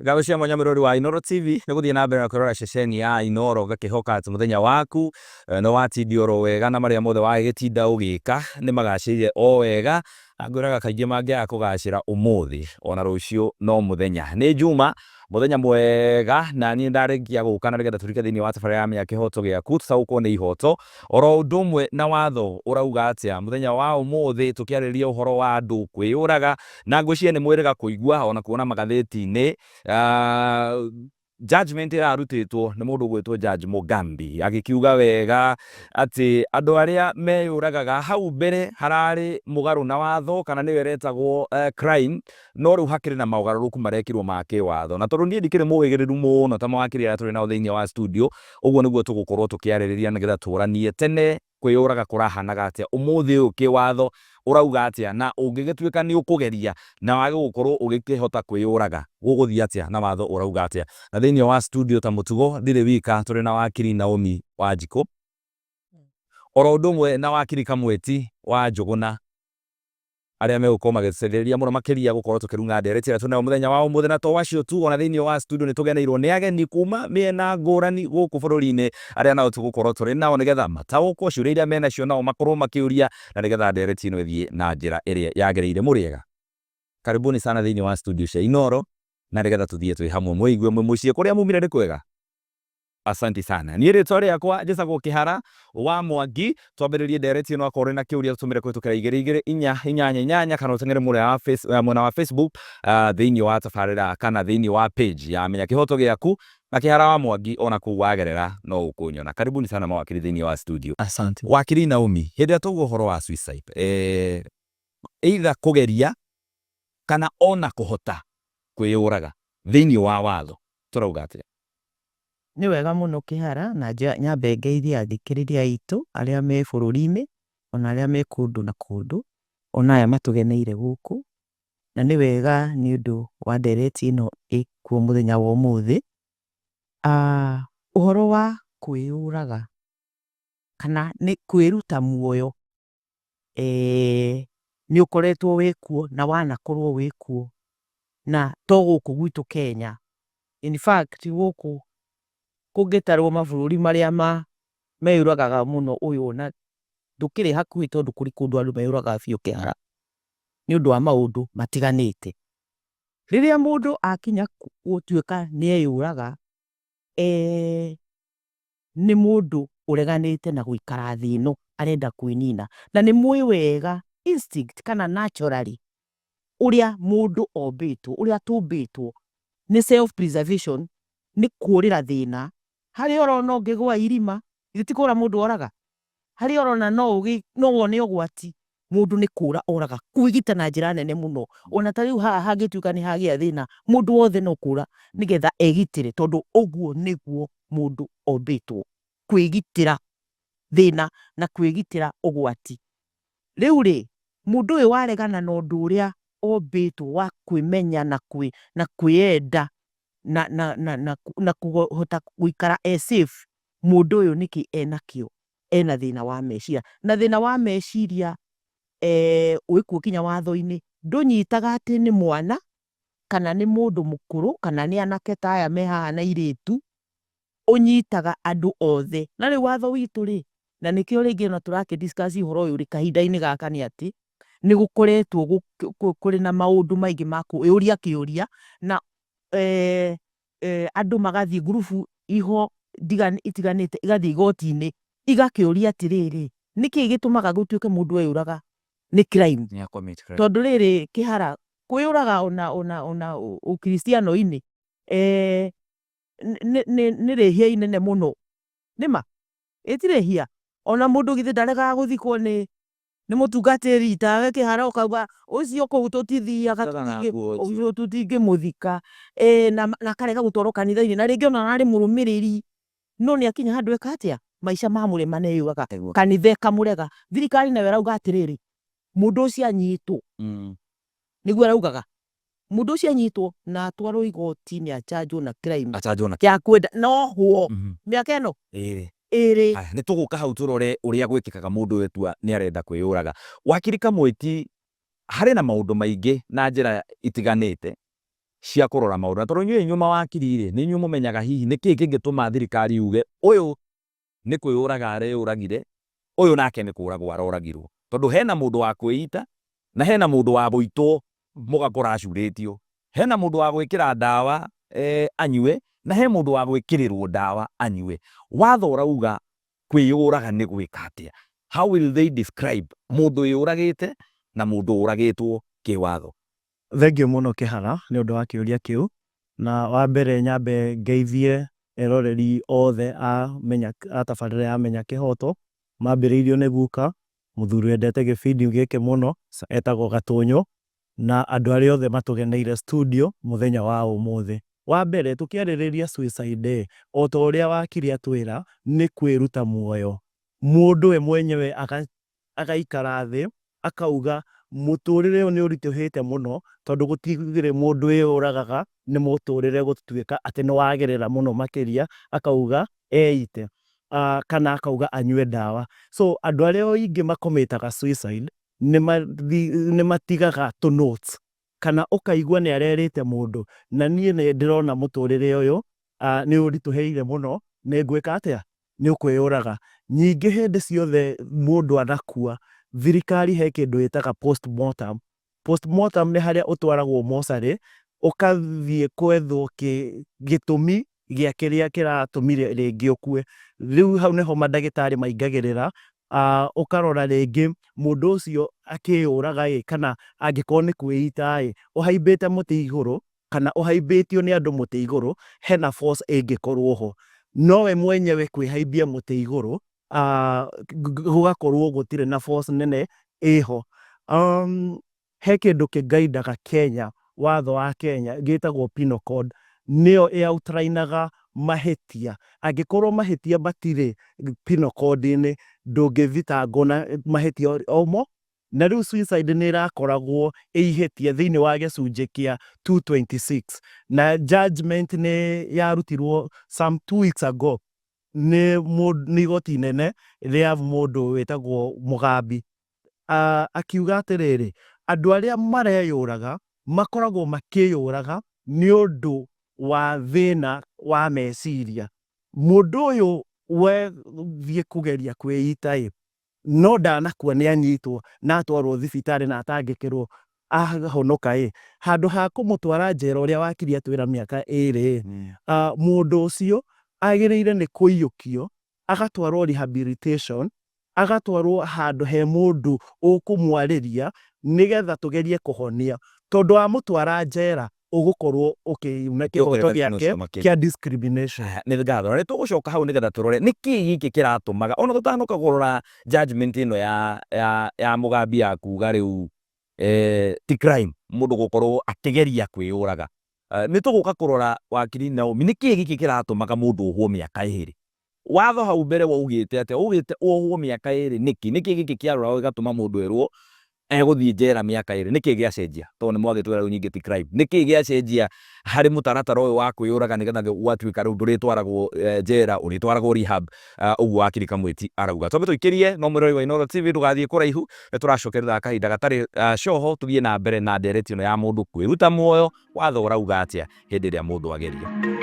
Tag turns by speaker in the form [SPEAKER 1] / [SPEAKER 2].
[SPEAKER 1] Ngatho cia mwanya mwĩrori wa Inooro TV nĩ gũthiĩ na mbere na kwĩrora ceceni ya Inooro ngakĩhoka atĩ mũthenya waku nĩ watindia oro wega na marĩa mothe wagĩtinda ũgĩka nĩ magacĩrire o wega. Na ngwĩraga kaingĩ mangĩaga kũgacĩra ũmũthĩ ona rũciũ no mũthenya. Nĩ Juma mũthenya mwega na niĩ ndarĩkia gũka na nĩgetha tũrike thĩinĩ wa tabarĩra ya Menya Kĩhoto Gĩaku tũtaũkwo nĩ ihoto oro ũndũ ũmwe na watho ũrauga atĩa. Mũthenya wa ũmũthĩ tũkĩarĩrĩria ũhoro wa andũ kwĩyũraga na ngwĩciria nĩ mwĩrĩga kũigua ona kuona magathĩti-inĩ judgment ĩrarutĩtwo nĩ mũndũ ũgwĩtwo Judge Mugambi agĩkiuga wega atĩ andũ arĩa meyũragaga hau mbere hararĩ mũgarũ na watho kana nĩyo ĩretagwo crime no rĩu hakĩrĩ na maũgarũrũku marekirwo ma kĩwatho. Na tondũ niĩ ndikĩrĩ mũhĩgĩrĩru mũno ta mawakiri arĩa tũrĩ nao thĩinĩ wa studio, ũguo nĩguo tũgũkorwo tũkĩarĩrĩria nĩgetha tũranie tene kwĩyũraga kũrahanaga atĩa, ũmũthĩ ũyũ kĩwatho ũrauga atĩa, na ũngĩgĩtuĩka nĩ ũkũgeria na wage gũkorwo ũgĩkĩhota kwĩyũraga gũgũthiĩ atĩa na watho ũrauga atĩa. Na thĩinĩ wa studio ta mũtugo ndirĩ wika, tũrĩ na wakiri Naomi Wanjikũ, oro ũndũ ũmwe na wakiri Kamweti wa Njũgũna, arĩa megũkorwo magĩtũteithĩrĩria mũno makĩria gũkorwo tũkĩrung'a ndereti ĩrĩa twĩnayo mũthenya wa ũmũthĩ. Na to acio tu, ona thĩinĩ wa studio nĩ tũgeneirwo nĩ ageni kuma mĩena ngũrani gũkũ bũrũri-inĩ, arĩa nao tũgũkorwo tũrĩ nao nĩgetha mataũkwo ciũria iria menacio nao makorwo makĩũria, na nĩgetha ndereti ĩno ĩthiĩ na njĩra ĩrĩa yagĩrĩire. Mũrĩega? Karibuni sana thĩinĩ wa studio cia Inooro, na nĩgetha tũthiĩ twĩ hamwe mwĩigue mwĩ mũciĩ. Kũrĩa mumire nĩ kwega? Asanti sana. Niĩ rĩtwa rĩakwa njĩtagwo Kĩhara wa Mwangi. Twambĩrĩrie ndereti ĩno akorwo ũrĩ na kĩũria tũtũmĩre kũhĩtũkĩra igĩrĩ igĩrĩ inya inyanya inyanya kana ũteng'ere mũrĩa wa face, mwena wa Facebook thĩinĩ wa tabarĩra kana thĩinĩ wa page ya Menya Kĩhoto Gĩaku na Kĩhara wa Mwangi ona kũu wagerera no ũkũnyona. Karibuni sana mawakiri thĩinĩ wa studio.
[SPEAKER 2] Asante.
[SPEAKER 1] Wakiri Naomi, hĩndĩ ĩrĩa twauga ũhoro wa suicide, either kũgeria kana ona kũhota kwĩyũraga thĩinĩ wa watho tũrauga atĩa?
[SPEAKER 2] Nĩ wega mũno Kĩhara, na nyambe ngeithie athikĩrĩria aitũ arĩa me bũrũri-inĩ, ona arĩa me kũndũ na kũndũ, ona aya matũgeneire gũkũ. Na nĩ wega nĩ ũndũ wa ndereti ĩno ĩkuo mũthenya wa ũmũthĩ. Ũhoro wa kwĩyũraga kana nĩ kwĩruta muoyo nĩ ũkoretwo wĩ kuo na wanakorwo wĩ kuo, na to gũkũ gwitũ Kenya. In fact gũkũ kũngĩtarwo mabũrũri marĩa meyũragaga mũno ũyũ ona ndũkĩrĩ hakuhĩ tondũ kũrĩ kũndũ andũ meyũragaga biũ kĩhara nĩ ũndũ wa maũndũ matiganĩte. Rĩrĩa mũndũ akinya gũtuĩka nĩ eyũraga, nĩ mũndũ ũreganĩte na gũikara thĩ ĩno, arenda kwĩnina. Na nĩ mũĩ wega instinct kana naturally ũrĩa mũndũ ombĩtwo, ũrĩa tũmbĩtwo nĩ self preservation, nĩ kũrĩra thĩna. Harĩa ũrona ũngĩgũa irima, githĩ ti kũra mũndũ oraga? Harĩa ũrona no wone ũgwati, mũndũ nĩ kũra oraga, kwĩgita na njĩra nene mũno. Ona ta rĩu haha hangĩtuĩka nĩ hagĩa thĩna, mũndũ wothe no kũra nĩgetha egitĩre, tondũ ũguo nĩguo mũndũ ombĩtwo, kwĩgitĩra thĩna na kwĩgitĩra ũgwati. Rĩu rĩ, mũndũ ũyũ waregana na ũndũ ũrĩa ombĩtwo wa kwĩmenya na kwĩyenda na kũhota gũikara e safe, mũndũ ũyũ nĩkĩ enakĩo? Ena thĩna wa meciria. Na thĩna wa meciria wĩkuo kinya watho-inĩ, ndũnyitaga atĩ nĩ mwana kana nĩ mũndũ mũkũrũ kana nĩ anake ta aya me haha na airĩtu, ũnyitaga andũ othe. Na rĩu watho witũ rĩ, na nĩkĩo rĩngĩ ona tũrakĩ discuss ũhoro ũyũ rĩ kahinda-inĩ gaka nĩ atĩ, nĩ gũkoretwo kũrĩ na maũndũ maingĩ ma kwĩyũria kĩũria na andũ magathiĩ ngurubu iho itiganĩte igathiĩ igoti-inĩ igakĩũria atĩrĩrĩ, nĩkĩ gĩtũmaga gũtuĩke mũndũ eyũraga nĩ crime? Tondũ rĩrĩ kĩhara, kwĩyũraga ona ũkristiano-inĩ nĩ rĩhia inene mũno. Nĩma? Ĩ ti rĩhia? Ona mũndũ githĩ ndaregaga gũthikwo nĩ mũtungatĩri tawe kĩhara ũkauga ũcio kũu tũtithiaga, ũcio tũtingĩmũthika, na akarega gũtwarwo kanitha-inĩ, na rĩngĩ ona ararĩ mũrũmĩrĩri, no nĩ akinya handũ eka atĩa? Maica mamũrema na eyũraga, kanitha ĩkamũrega. Thirikari nayo ĩrauga atĩrĩrĩ, mũndũ ũcio anyitwo, nĩguo ĩraugaga, mũndũ ũcio anyitwo na atwarwo igoti-inĩ achanjwo na crime ya kwenda na ohwo mĩaka ĩno ĩrĩ.
[SPEAKER 1] Nĩ tũgũka hau tũrore ũrĩa gwĩkĩkaga mũndũ etua nĩ arenda kwĩyũraga. Wakiri Kamweti, harĩ na maũndũ maingĩ na njĩra itiganĩte. cia kũrora maũndũ. Na tondũ inyuĩ inyuĩ mawakiri rĩ, nĩ inyuĩ mũmenyaga hihi nĩ kĩĩ kĩngĩtũma thirikari yuge ũyũ nĩ kwĩyũraga areyũragire, ũyũ nake nĩ kũragwo aroragirwo. Tondũ hena mũndũ wa kwĩita na hena mũndũ wa gũitwo mũgakora acurĩtio. Hena mũndũ wa gwĩkĩra ndawa anyue na he mũndũ wa gwĩkĩrĩrwo ndawa anyue. Watho ũrauga kwĩyũraga nĩ gwĩka atĩa? How will they describe mũndũ wĩyũragĩte na mũndũ ũragĩtwo kĩwatho?
[SPEAKER 3] Thengiũ mũno Kĩhara nĩ ũndũ wa kĩũria kĩu, na wa mbere nyambe ngeithie eroreri othe a Menya, a tabarĩra ya Menya Kĩhoto, mambĩrĩirio nĩ guka, mũthuri wendete gĩbindi gĩkĩ mũno, etagwo Gatũnyũ, na andũ arĩa othe matũgeneire studio mũthenya wa ũmũthĩ. Wa mbere tũkĩarĩrĩria suicide ĩ, o ta ũrĩa wakiri atwĩra, nĩ kwĩruta muoyo. Mũndũ we mwenyewe agaikara thĩ akauga mũtũrĩre ũyũ nĩ ũritũhĩte mũno tondũ gũtirĩ mũndũ wĩyũragaga nĩ mũtũrĩre gũtuĩka atĩ nĩ wagĩrĩra mũno makĩria, akauga eite kana akauga anyue ndawa. So andũ arĩa aingĩ makomĩtaga suicide nĩ matigaga tũ notes kana ũkaigua nĩ arerĩte mũndũ na niĩ nĩ ndĩrona mũtũrĩre ũyũ nĩ ũritũhĩire mũno nĩ ngwĩka atĩa? Nĩ ũkwĩyũraga. Ningĩ hĩndĩ ciothe mũndũ anakua, thirikari he kĩndũ ĩtaga postmortem. Postmortem nĩ harĩa ũtwaragwo mocarĩ, ũkathiĩ gwethwo gĩtũmi gĩa kĩrĩa kĩratũmire rĩngĩ ũkue. Rĩu hau nĩho mandagĩtarĩ maingagĩrĩra, ũkarora rĩngĩ mũndũ ũcio akĩyũraga ĩ, kana angĩkorwo nĩ kwĩita ĩ, ũhaimbĩte mũtĩ igũrũ, kana ũhaimbĩtio nĩ andũ mũtĩ igũrũ, hena force ĩngĩkorwo ho. No we mwenyewe kwĩhaimbia mũtĩ igũrũ, gũgakorwo gũtirĩ na force nene ĩho. He kĩndũ kĩ guide aga Kenya, watho wa Kenya gĩtagwo Penal Code, nĩyo ĩ outline aga mahĩtia. Angĩkorwo mahĩtia matirĩ Penal Code -inĩ, ndũngĩthitangwo na mahĩtia o mo. Na rĩu suicide nĩ ĩrakoragwo ĩ ihĩtia thĩinĩ wa gĩcunjĩ kĩa 226 na judgment nĩ yarutirwo some 2 weeks ago nĩ igoti inene rĩa mũndũ wĩtagwo Mũgambi. Akiuga atĩrĩrĩ, andũ arĩa mareyũraga makoragwo makĩyũraga nĩ ũndũ wa thĩna wa meciria. Mũndũ ũyũ wethiĩ kũgeria kwĩita ĩ, no ndanakua nĩ anyitwo na atwarwo thibitarĩ na atangĩkĩrwo ahonoka ĩ, handũ ha kũmũtwara njera ũrĩa wakiri atwĩra mĩaka ĩrĩ ĩ, mũndũ ũcio agĩrĩire nĩ kũiyũkio agatwarwo rehabilitation, agatwarwo handũ he mũndũ ũkũmwarĩria nĩgetha tũgerie kũhonia. Tondũ wamũtwara njera ũgũkorwo ũkĩuna kĩhoto gĩake kĩa discrimination.
[SPEAKER 1] Nĩ ngatho na nĩ tũgũcoka hau nĩgetha tũrore nĩkĩ gĩkĩ kĩratũmaga ona tũtanoka kũrora judgment ĩno ya Mũgambi ya kuga rĩu ti crime mũndũ gũkorwo akĩgeria kwĩyũraga. Nĩ tũgũka kũrora wakiri Naomi nĩkĩ gĩkĩ kĩratũmaga mũndũ ohwo mĩaka ĩrĩ. Watho hau mbere waugĩte atĩa? Waugĩte wohwo mĩaka ĩrĩ nĩkĩ? Nĩkĩ gĩkĩ kĩaroragwo gĩgatũma mũndũ erwo egũthiĩ njera mĩaka ĩrĩ? Nĩkĩ gĩacenjia? Tondũ nĩ mwagĩtwĩra rĩu nyingĩ ti crime. Nĩkĩ gĩacenjia harĩ mũtaratara ũyũ wa kwĩyũraga nĩgetha gwatuĩka rĩu ndũrĩtwaragwo njera, ũrĩtwaragwo rehab, ũguo wakiri Kamweti arauga. Twambe tũikĩrie no mwĩroreri wa Inooro TV ndũgathiĩ kũraihu, nĩ tũracokerera kahinda gatarĩ coho tũthiĩ na mbere na ndereti ĩno ya mũndũ kwĩruta muoyo, watho ũrauga atĩa hĩndĩ ĩrĩa mũndũ ageria.